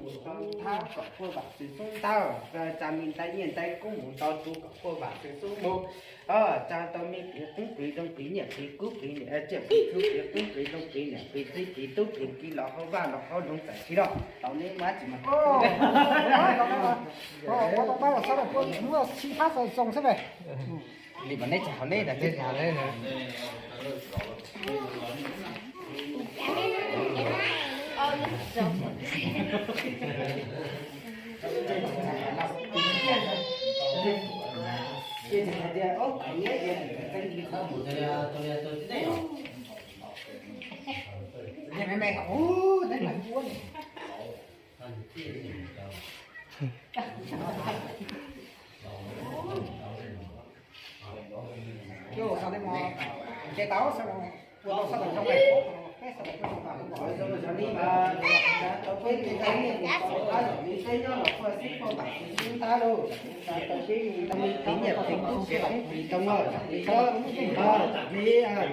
Mus tau thab kom quaj vam xwm xub ntab, tsa me ntais nyiaj ntais kub mus tau tu kom quaj vam xwm xub mus. Tsa tau me qiv qoob qiv loo qiv nyiaj qiv kub qiv niam tsiaj qiv txhu qiv qoob qiv loo qiv niam qiv txiv qiv tub qiv ki los hauv vaj los hauv loog txawm tsis los tau neb muab tsis mas. Li mas neb tsis hauv neb ntag.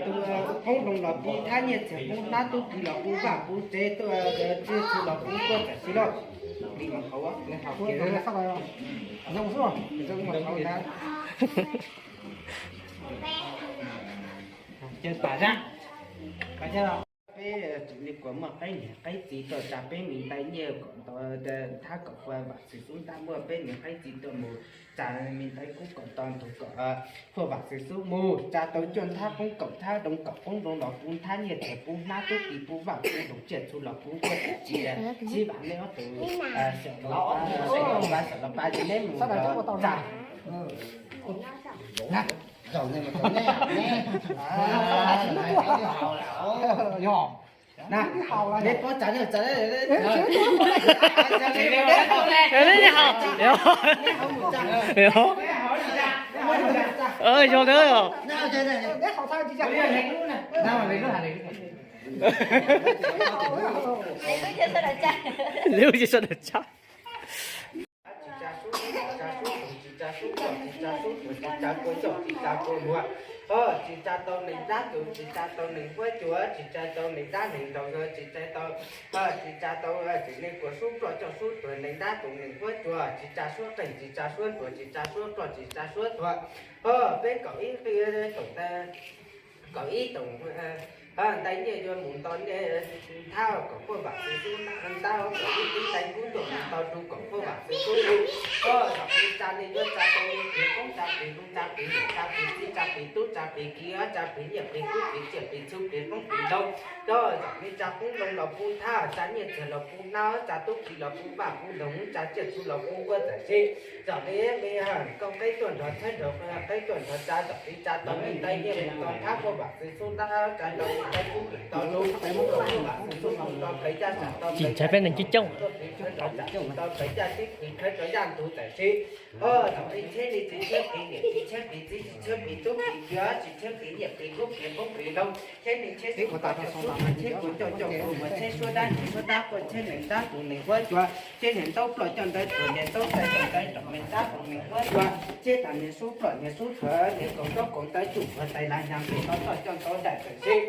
Tus qoob loo los pub thab nyiaj txiag pub hnab tub ki los pub vaj pub tsev tuaj tsiaj txhu los pub quaj txawm tsis los. Peb tseem li kuas muaj qaib niam qaib txiv tuaj tsa peb me ntais nyiaj kom nto thab kom quaj vam xwm xub ntab, muaj peb niam qaib txiv tuaj mus tsa me ntais kub kom nto ntug kom quaj vam xwm xub mus, tsa tau cuaj nthab qoob kaum nthab loo kaum qoob loo los pub nthab nyiaj txiag pub hnab tub ki pub vaj pub loog tsiaj txhu los pub quaj txawm tsis los. Sib vam neb ob tug, sawm los pa, sawm los pa ces neb mus tsa. Zaum no mas tau neb, neb, neb paub tsa, tsa, Yog, yog, yog. Lub sawv daws tsab. Tsis tsa sub, tsis tsa sub, tsis tsa sub, tsis tsa sub, tsis tsa kua coj, tsis tsa kua luag, tsis tsa tau nees dab tus, tsis tsa tau nees huab cua, tsis tsa tau nees dab nees nraug, tsis tsa tau, tsis tsa tau, tsis neeg kuas sub ploj coj sub tuag nees dab tus nees huab cua, tsis tsa suab qeej, tsis tsa suab nruas, tsis tsa suab ploj, tsis tsa suab tuag. Peb kaum ib qi, kaum ib toom ntais nyiaj yuav mus nto thab kom quaj vam xwm xub ntab, kaum ib qib ntais kub tuaj mus nto tu kom quaj vam xwm xub ntab. Zaum no tsa nej yuav tsa tau me qiv qoob, tsa qiv loo, tsa qiv niam, tsa qiv txiv, tsa qiv tub, tsa qiv ki, tsa qiv nyiaj qiv kub qiv tsiaj qiv txhu qiv qoob qiv loo. Zaum no tsa qoob loo los pub thab, tsa nyiaj txiag los pub hnab, tsa tub ki los pub vaj pub loog, tsa tsiaj txhu los pub quaj txawm tsis. Zaum no me nkauj qaib tuaj nrog txhawb nrog qaib tuaj nrog tsa, zaum no tsa tau me ntais nyiaj mus nto thab quaj vam xwm xub ntab, tsa tau me ntais kub qiv nto loo, quaj vam xwm xub mus nto qev yaj sam tau qev yaj tib qiv, qev yaj tib qiv khawb rau yaj ntug txawm tsis. Zaum no tsheb li txiv tsheb qiv niam, txiv tsheb qiv txiv, txiv tsheb qiv tub qiv ki, txiv tsheb qiv nyiaj qiv kub qiv qoob qiv loo, tsheb li tsheb sub tsheb kuv coj coj kuv, tsheb suab dab nraug suab dab quaj, tsheb nees dab tus nees huab cua, tsheb niag ntaub ploj coj ntaub tuag, niag ntaub tais coj ntaub tom, nees dab tus nees huab cua, tsheb tas niag sub ploj niag sub tuag, niag koom ntaub koom ntawv tsuj tuag tais las nyas nqis no toj coj ntau daim txawm tsis.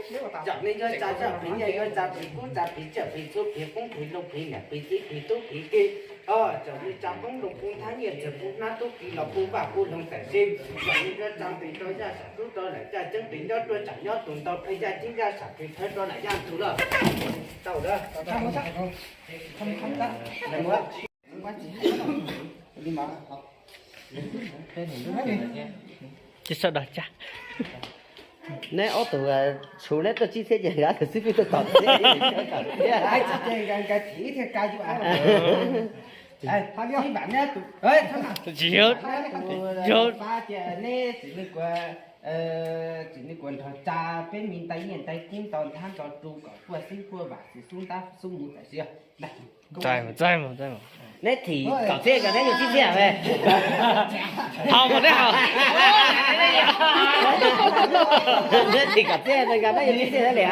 Zaum no yuav tsa zaj qiv nyiaj, yuav tsa qiv kub, tsa qiv tsiaj qiv txhu qiv qoob qiv loo qiv niam qiv txiv qiv tub qiv ki. Zaum no tsa qoob loo pub thab nyiaj txiag pub hnab tub ki los pub vaj pub loog txawm tsis. Zaum no yuav tsa nqis rau yaj sam tub rau lawm yaj ceeb, nqis nyob ruaj tsam nyob tus ntau qev yaj ceeb yaj sam qis thawv rau lawm yaj ntug lawm. Tau lawm. Tsis sawv daws tsab. Neb ob tug, tshuav neb tuaj tsib txhiab ces nkawd tus xib fwb tuaj tom txhiab, tom txhiab. Tsis yog, yog. Neb txiv neej kuas nrog tsa peb me ntais nyiaj ntais kub nto thab nto ru kom quaj xib quaj vam xwm xub ntab xub mus txawm tsis. Neb thim kom txhiab nkawd neb yug tsib txhiab. Haus mas neb haus. Neb thim kom txhiab nkawd neb yug tsib txhiab thiab li.